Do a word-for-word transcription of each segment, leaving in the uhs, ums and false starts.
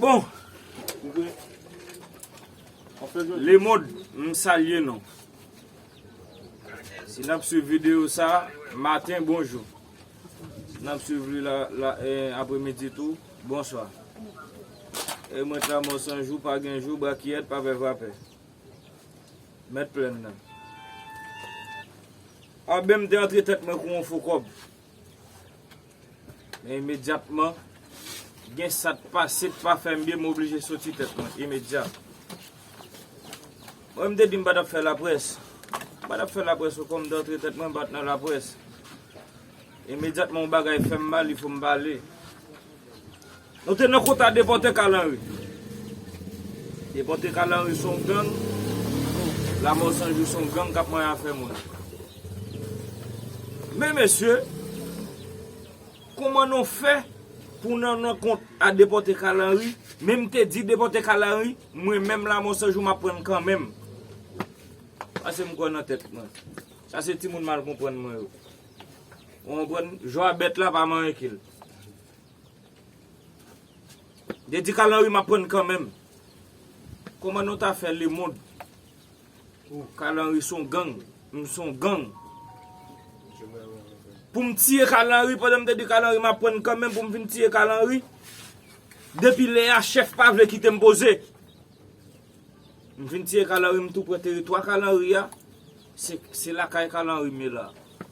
Bon, lemonn, m salye nou. Si n ap swiv videyo sa, maten, bonjou. Si n ap swiv li la, la, eh, apremidi tou, bonswa. E mwen, Lamò San Jou, pa gen jou, brakiyèt, pa pè, pa pè. Mèt plèn nan. Anben, m te antre tèt mwen kou yon fo kòb. Men imedyatman, gen sa t pase, t pa fè m byen, m oblije soti tèt mwen, imedyat. Mwen, m te di m pa t ap fè laprès. M pa t ap fè laprès, ou konn m te antre tèt mwen, m pa t nan laprès. Imedyatman, yon bagay fè m mal, il fo m pale. Nou te nan kota depòte Kalanri. Depòte Kalanri se yon gang. Lamò San Jou se yon gang k ap manyen afè moun. Men mesye, kòman nou fè pou nan, nan kont a depòte Kalanri, men m te di depòte Kalanri, mwen menm Lamò San Jou m ap pran l kanmenm. Paske m kwè nan tèt mwen. Sa se timoun mal konprann mwen yo. Ou konprann? Jwa bèt la pa manyen ke l. Dedika Lanri m ap pran kanmenm. Kòman nou ta fè lemonn? Ka Lanri se yon gang, m se yon gang. Pou m tiye Ka Lanri, pandan m te di Ka Lanri m ap pran kanmenm, pou m fin tiye Ka Lanri. Depi lè a, chèf pa vle kite m poze. M fin tiye Ka Lanri, m tou pran teritwa Ka Lanri a. Se, se lakay Ka Lanri m ye la.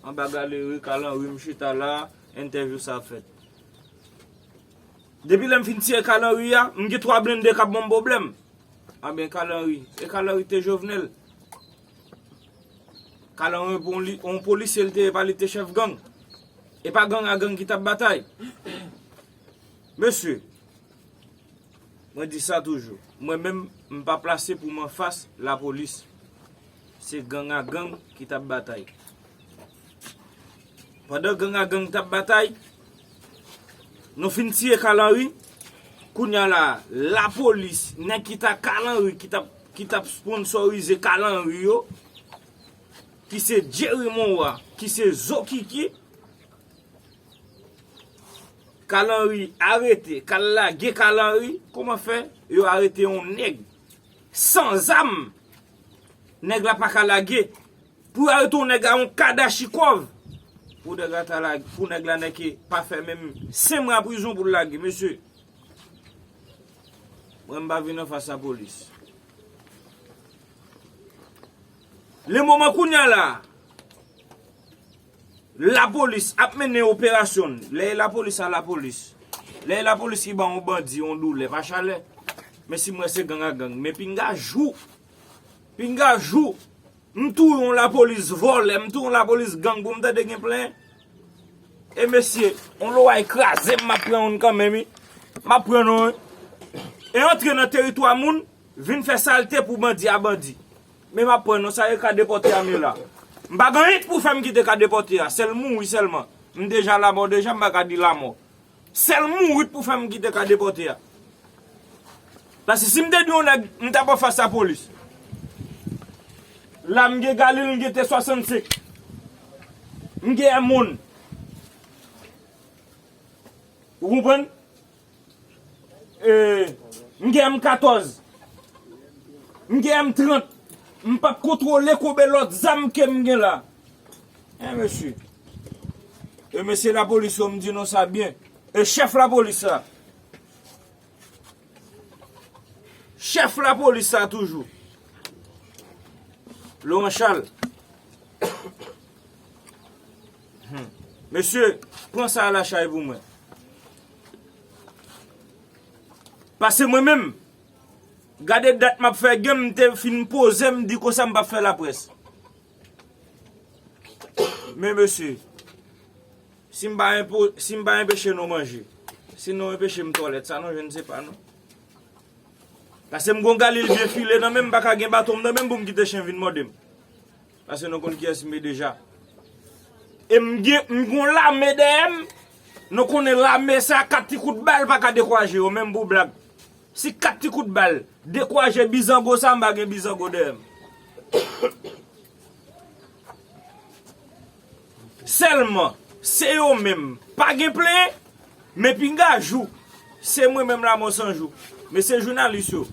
Anba galeri Ka Lanri m chita la, entèvyou sa ap fèt. Depi lè m fin tiye Ka Lanri a, m gen twa blende k ap ban m pwoblèm. Anben Ka Lanri, e Ka Lanri te Jovenel. Ka Lanri pou yon li-, yon polisye l te ye, pa li te chèf gang. E pa gang a gang ki t ap batay. Mesye, mwen di sa toujou. Mwen menm, m pa plase pou m anfas lapolis. Se gang a gang ki t ap batay. Pandan gang a gang t ap batay, nou fin tiye Ka Lanri. Kounye a la, lapolis, nèg ki ta Ka Lanri, ki t ap, ki t ap sponsorize Ka Lanri yo, ki se Jerry Monwa, ki se Zokiki, Ka Lanri arete, k al lage Ka Lanri, kòman fè yo arete yon nèg san zam, nèg la pa ka lage? Pou yo arete yon nèg a yon kadachikòv, pou nèg la ta lage, pou nèg la nèke pa fè menm senk mwa prizon pou l lage, mesye. Mwen, m pa vin anfas lapolis. Le moman kounye a la, lapolis ap mennen operasyon l. Lè e lapolis a lapolis. Lè e lapolis ki ba yon bandi yon doulè, pa chalè. Men si m wè se gang a gang. Men pinga jou, pinga jou, m touye yon lapolis vòlè, m touye yon lapolis gang pou m tande gen plenyen. E mesye, yon loway kraze m, m ap pran youn kanmenm, wi. M ap pran nou, wi. E antre nan teritwa moun, vin fè salte pou bandi a bandi. Men m ap pran nou, sa e ka depòte a m ye la. M pa gen anyen pou fè m kite ka depòte a, sèl mouri sèlman. M deja lamò deja, m pa ka di lamò. Sèl mouri pou fè m kite ka depòte a. Paske si m te di yon nèg, m t ap anfas lapolis. La, m gen Galil, m gen T swasannsenk. M gen M on. Ou konprann? E, m gen M katòz. M gen M trant. M p ap kontwole konbe lòt zam ke m gen la. E, mesye. E, mesye lapolis yo, m di nou sa byen. E chèf lapolis la. Chèf lapolis sa toujou. Laurent Charles. Hmm. Mesye, pran sa a lachay pou mwen. Paske mwen menm, gade dat m ap fè gen, m te fin poze, m di konsa m p ap fè laprès. Men mesye, si m pa enpo-, si m pa enpeche nou manje, si nou enpeche m twalèt, sa nou jwenn se pa nou. Paske m gon Galil byen file nan men m, m pa ka gen baton m nan men m pou m kite chen vin mòde m. Paske nou konn kiyès m ye deja. E m gen, m gon lame dèyè m. Nou konnen lame sa, kat ti kout bal pa ka dekouraje yo, menm pou blag. Si kat ti kout bal dekouraje bizango sa, m pa gen bizango dèyè m. Sèlman, se yo menm. Pa gen plenyen, men pinga jou. Se mwen menm Lamò San Jou. Mesye jounalis yo.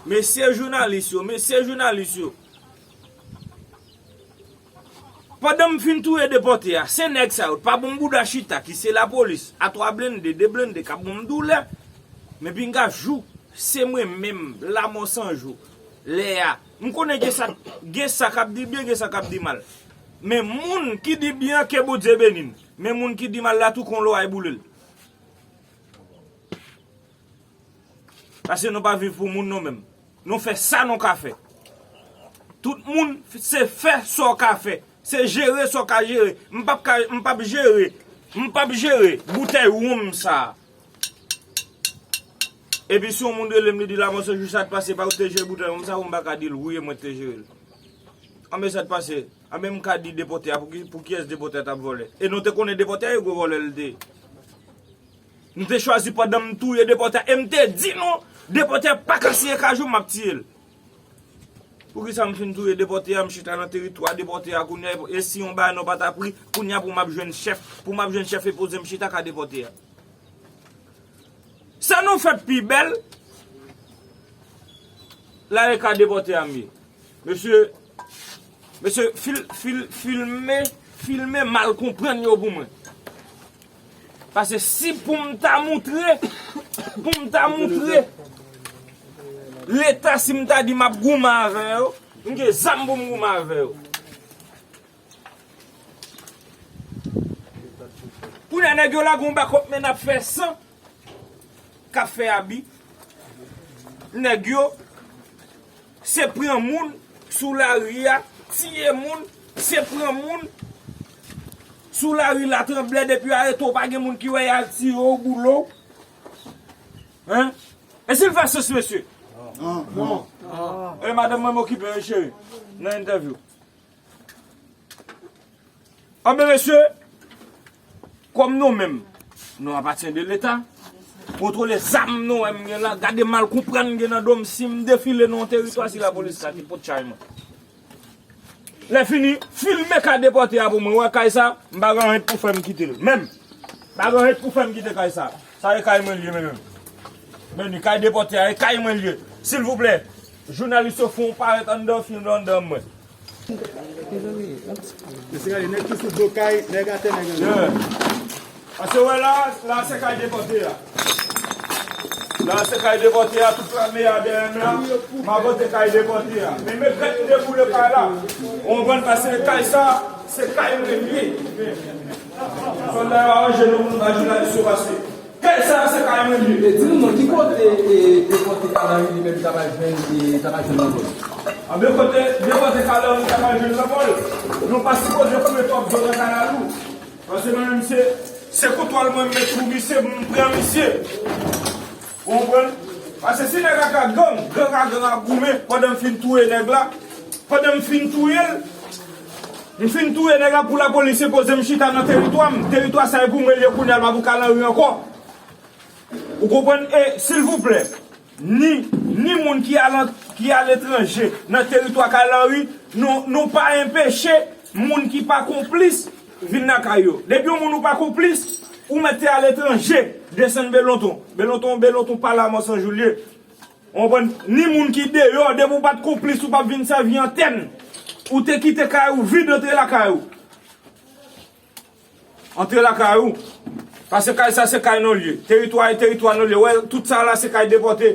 Mesye jounalis yo. Mesye jounalis yo. Pandan m fin touye depòte a, se nèg sa yo t pa ban m bouda chita ki se lapolis, a twa blende, de blende k ap ban m doulè. Men pinga jou, se mwen menm, Lamò San Jou. Lè a, m konnen gen sa, gen sa k ap di byen, gen sa k ap di mal. Men moun ki di byen an, ke Bondye beni n. Men moun ki di mal la tou, ke yon loray boule l. Paske nou pa viv pou moun nou menm. Nou fè sa nou ka fè. Tout moun se fè sa w ka fè. Se jere sa w ka jere. M p ap ka, m p ap jere. M p ap jere boutèy wonm sa. Epi si yon moun rele m, li di Lamò San Jou sa t pase, pa ou te jere boutèy wonm sa, ou m pa ka di l wi e mwen te jere l. Anben sa t pase. Anben m ka di depòte a, pou ki, pou kiyès depòte a t ap vòlè? E nou te konnen depòte a e gwo vòlè l te ye. Nou te chwazi pandan m touye depòte a, e m te di nou, depòte a pa ka siye kajou, m ap tiye l. Poukisa m fin touye depòte a, m chita nan teritwa depòte a kounye a, e si yon bagay nou pa ta pri, kounye a pou m ap jwenn chèf, pou m ap jwenn chèf e poze m chita ka depòte a. Sa nou fè pi bèl, la e ka depòte a m ye. Mesye, mesye, fil, fil, filme, filme mal konprann yo pou mwen. Paske si pou m ta moutre, pou m ta moutre Leta, si m ta di m ap goumen avè yo, m gen zam pou m goumen avè yo. Kounye a nèg yo lage yon bakòp men n ap fè san k ap fè abi. Nèg yo se pran moun sou lari a, tiye moun, se pran moun sou lari Latranblè depi arete w pa gen moun ki wè y al tiye w, boule w. Hein? E si l fè sans mesye? Non. E madanm mwen m okipe wi cheri nan entèvyou. Anben mesye, kòm nou menm, nou apatyen de Leta, kontwole zam nou wè m gen la, gade mal konprann gen nan do m, si m defile nan yon teritwa, si lapolis ka ki pot chay mwen. Lè fini, filme kay depòte a pou mwen, wè kay sa, m pa gen anyen pou fè m kite l, menm. Pa gen anyen pou fè m kite kay sa. Sa e kay mwen l ye menm. Men ni kay depòte a, e kay mwen l ye. Silvouplè, jounalis yo fè yon parèt anndan, filme anndan mwen. Mesye gade, nèg ki sou do kay, nèg atè, nèg anlè. Yeah. Paske wè la, la se kay depòte a. La se kay depòte a, tout lame a dèyè m la. M a pote kay depòte a. Men megrèt m deboule kay la. Ou konprann, paske kay sa, se kay mwen l ye. Sòlda yo aranje nou pou nou ba jounalis yo pase. Kay sa, se kay mwen l ye. E di nou non, ki kote e depòte Kalanri li menm ta pral jwenn, e ta pral jwenn lanmò l? Anben kote depòte Kalanri ta pral jwenn lanmò l, nou pa sipoze foure twòp dlo nan kalalou. Paske mwen menm se, se koutwal mwen m met pou misye, m pran misye. Ou konprann? Paske si nèg la ka gang, gang a gang ap goumen pandan m fin touye nèg la. Pandan m fin touye l, m fin touye nèg la pou lapolis enpoze m chita nan teritwa m. Teritwa sa e pou mwen l ye kounye a, l pa pou Kalanri ankò. Ou konprann? E silvouplè, ni, ni moun ki alan-, ki aletranje nan teritwa Kalanri, nou, nou pa enpeche moun ki pa konplis vin lakay yo. Depi yon moun ou pa konplis, ou mèt te aletranje, desann Belonton. Belonton, Belonton pa Lamò San Jou l ye. Ou konprann? Ni moun ki deyò, depi w pa t konplis, ou p ap vin sèvi antèn. Ou te kite kay ou vid, antre lakay ou. Antre lakay ou. Paske kay sa se kay nou l ye. Teritwa e teritwa nou l ye. Wè, tout sa la se kay depòte.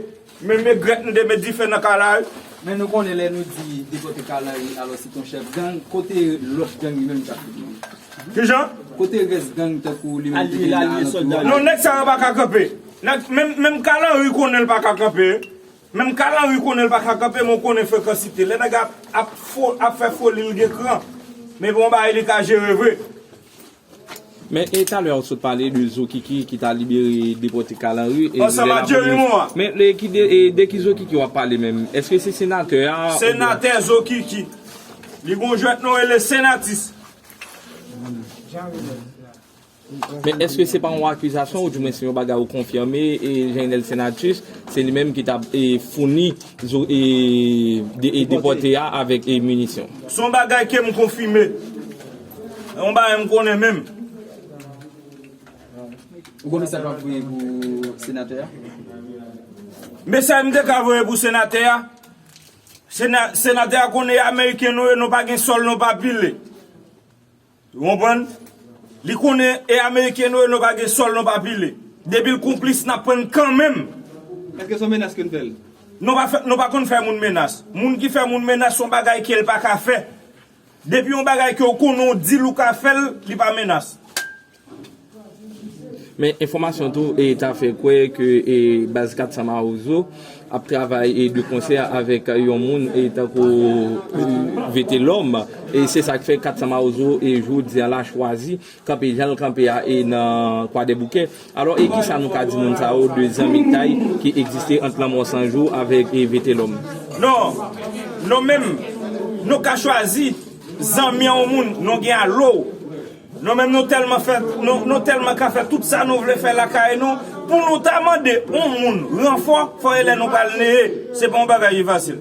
Men megrèt nou te met dife nan kay la wi. Men nou konnen lè nou di depòte Kalanri, alò se t on chèf gang, kote lòt gang li menm t ap fete? Kijan? Kote rès gang tankou li menm te gen nan alantou a? Non, nèg sa yo pa ka kanpe. Nèg, menm, menm Kalanri konnen l pa ka kanpe. Menm Kalanri konnen l pa ka kanpe, men w konnen frekansite. Lè nèg ap, ap fo-, ap fè foli, l gen kran. Men bon bagay li ka jere vre. Men e talè a w sot pale de Zokiki ki ta libere depòte Kalanri e Ansanm ak Jerry Morin. Men le ki de, e de ki Zokiki w ap pale menm? Èske se senatè a? Senatè Zokiki. Li gon jwèt nou rele senatis. Men èske se pa yon akizasyon oudimwen se yon bagay ou konfime e Jeanel Senatus se li menm ki t ap e founi zo, e, de, e depòte a avèk e minisyon? Se yon bagay ke m konfime. Se yon bagay m konnen menm. Ou konn mesaj w ap voye pou Senatè a. Mesaj m te ka voye pou senatè a. Sena- senatè a konnen e ameriken nou ye, nou pa gen sòl, nou pa pile. Ou konprann? Li konnen e ameriken nou ye, nou pa gen sòl, nou pa pile. Depi l konplis, n ap pran l kanmenm. Èske se yon menas ke n fè l? Nou pa fè- nou pa konn fè moun menas. Moun ki fè moun menas, se yon bagay ke l pa ka fè. Depi yon bagay ke w konnen w di l ou ka fè l, li pa menas. Men enfòmasyon tou e ta fè kwè ke e baz kat san Mawozo ap travay e de konsè avèk yon moun e tankou e Vetelòm. E se sa k fè kat san Mawozo e jodi a la chwazi kanpe jan l kanpe a e nan Kwadèboukè. Alò, e kisa nou ka di moun sa yo de zanmitay ki egziste ant Lanmò San Jou avèk e Vetelòm? Non, nou menm, nou ka chwazi zanmi an yon moun, nou gen alo. Nou menm, nou tèlman fè, nou, nou tèlman ka fè tout sa nou vle fè lakay nou. Pou nou ta mande yon moun ranfò, fò e lè nou pral neye. Se pa yon bagay ki fasil.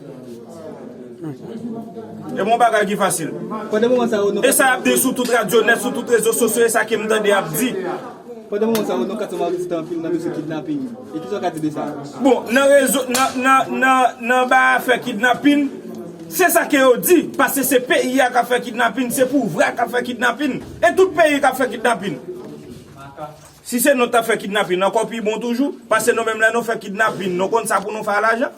E bon bagay ki fasil. Pandan moman sa yo, nou E sa y ap di sou tout radyo nèt, sou tout rezo sosyo, e sa ke m tande y ap di. Pandan moman sa yo, nou kat san Mawozo site anpil nan dosye kidnapin. E kisa w ka di de sa? Bon, nan rezo, nan, nan, nan, nan ba afè kidnapin, se sa ke yo di, paske se peyi a k ap fè kidnapin, se pouvwa k ap fè kidnapin, e tout peyi k ap fè kidnapin. Si se nou t ap fè kidnapin, ankò pi bon toujou, paske nou menm lè nou fè kidnapin, nou konn sa pou nou fè a lajan.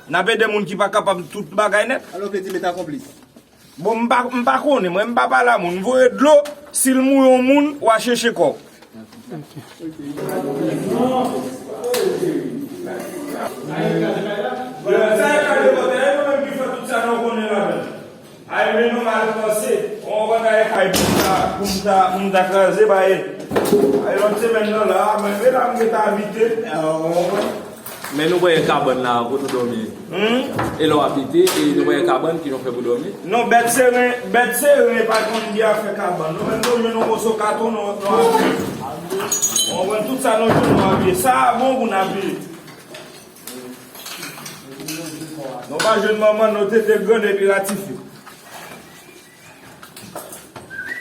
N ap ede moun ki pa kapab tout bagay nèt. Alò, vle di l ta konplis? Bon, m pa, m pa konnen, mwen, m pa pale a moun. M voye dlo, si l mouri yon moun, w a chèche kò w. Sa e ka de bòtè, e nou menm ki fè tout sa nou konnen ladan. Ay, men nou mal panse. On bagay kay pou m ta, pou m ta, pou m ta kraze, ba e. Ay, lòt semèn nan la, mwen, men la, m gen ta envite. Men nou wè kabann la, kote w dòmi. Hmm? E lè w abite, e nou wè kabann ki jan w fè pou dòmi. Non, bèt seren, bèt seren pa konn byen afè kabann. Nou menm nou jwenn yon moso katon, nou, nou abiye. On pran tout sa nou jwenn, nou abiye. Sa a bon pou n abiye. Nou pa jwenn manman, nou tete grann epi ratifye.